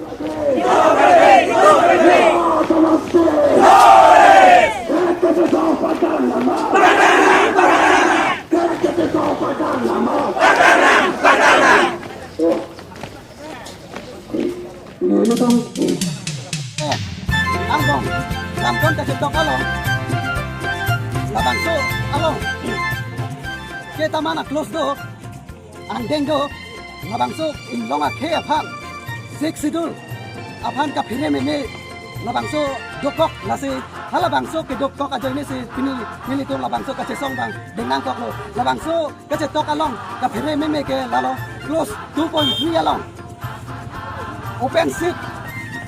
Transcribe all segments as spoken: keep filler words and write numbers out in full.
Eh, angbong, lamdon kachetok along, labangso along ke taman a-clause do, angdeng do, labangso inglong akhei aphan Sixth Schedule aphan kaphere meme labangso dokok, lasi halabangso kedokok ajoine si pini nelitum labangso kachesong abang deng nangkoklo. Labangso kachetok along kaphere meme ke lalo clause two point three along open seat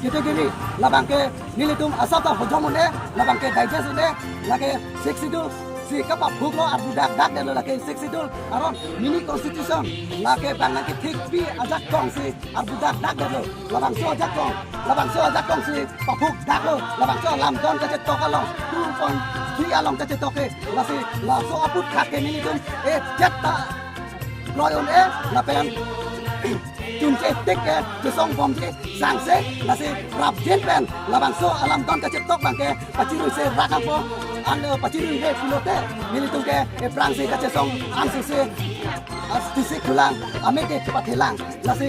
category, labang ke nelitum asap ta hojom un-e, labang ke digest un-e, lake Sixth Schedule si kapaphuklo, arbu dak dak detlo, lake Sixth Schedule aron mini constitution, lake bang nangkethekpi ajakong si arbu dak dak detlo. Labangso ajakong, labangso ajakong si paphuk daklo, labangso lamdon kachetok along, two point three along kachetok ke, lasi laso aphuthak ke nelitum eh jat ta kloi un-e, lapen chunche tik ke chesong bomji sangse, lasi rapjin pen labangso alamdon kachetok abang ke pachirui se rakangpo, an, eh, pachirui re pulote nelitum ke eprang si kachesong an suse, ah, tisik kulang, amete pathelang, lasi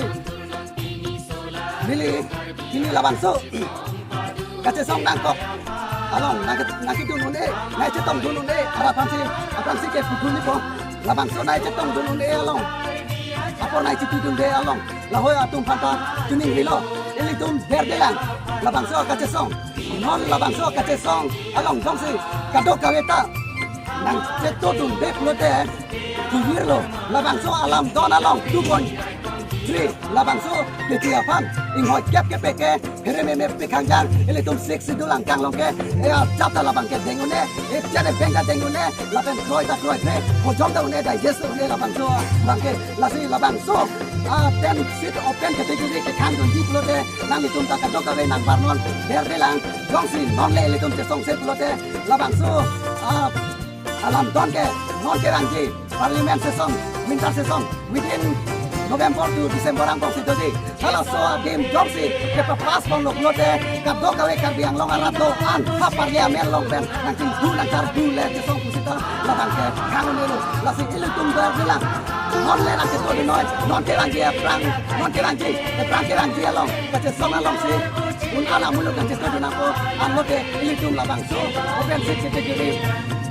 neli, neli labangso kachesong nangkok along nangke-, nangkedun un-e, nangchetongdun un-e, araphan si, aphan si ke pukuni po, labangso nangchetongdun un-e along, apor nangchitidunde along, lahei atum aphan ta chiningrilo, ilitum berdelang labangso kachesong. Non labangso kachesong along jongsi kadokave ta nangchetongdunde pulote, tuwirlo, labangso alamdon along two point three, labangso keji aphan inghoi kep kepeke phere meme pekhang jang, ilitum Sixth Schedule angkang along ke, eh, chapter labang ke deng un-e, eh, chane bengda deng un-e, lapen kroi ta kroikre, hojom ta un-e, digest un-e, labangso abang ke, lasi labangso, ah, ten seat open category kekhangdunji pulote, nanglitum ta kadokave nangbarnon berdelang, jongsi non le ilitum chesongse pulote, labangso, ah, alamdon ke non kevangji parliament session, winter session, within November to December angbong si dodi. Halaso adim jongsi kepapass ponlo pulote, kadokave Karbi Anglong arat do-an ha parliament along pen nangchinghu nangkardu le chesong pusita labang ke khang un-elo. Lasi ilitum berdelang, non le nangchetongdun noi, non kevangji eprang, non kevangji, eprang kevangji along, kachesong along si un-an amuluk nangchetongdun nangpo, anlote ilitum labangso open seat category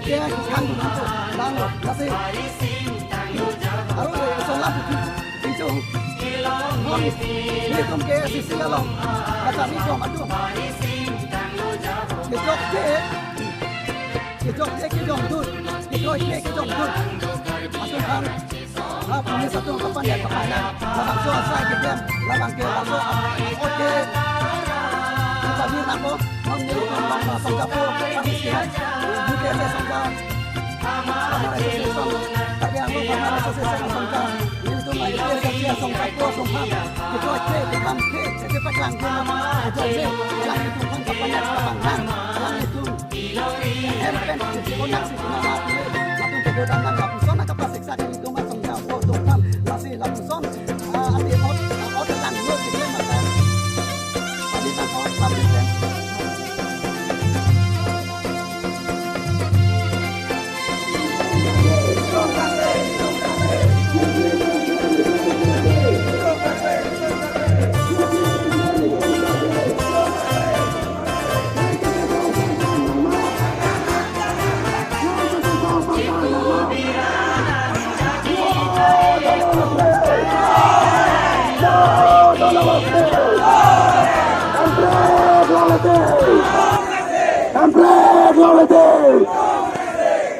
ke khangdun nangpo, nanglo, lasi aro le sola puji, inchung, non ilitum ke A C C along kachari bom atum, kejok ke, kejok ke kejongdun, kekroi ke kejongdun atum aphan, ah, police atum kapandet kapanang, labangso asai kedem, labang ke laso, oke, kita bilang ko, non nelitum bang asong japo, kami sihat, U T S asong japo, Farmer Association, Karbi Anglong Farmer Association asong japo, nelitum lagi dia kerja asong japo, asong ham, kita oke, kita ham, kita paklang, kita mau, kita oke, yang itu kan kapandet kapanang, yang itu Em pen, si konak si konak mati. Latum kedo danang lapuson nangkapasiksa ke nelitum asong japo atum aphan. Lasi lapuson, ah, ati ot, ot langno si ke mata. Tadi tangkap, tadi pen. Hemprek longle te!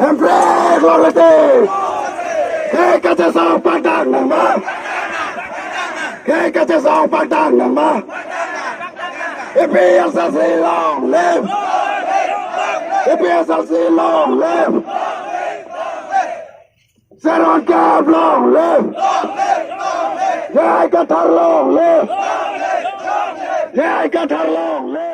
Hemprek longle te! Ke kachesong pangdang nangma? Ke kachesong pangdang nangma? A P H L C long live! A P H L C long live! Saron Kep long live! J I Kathar long live! J I Kathar long live!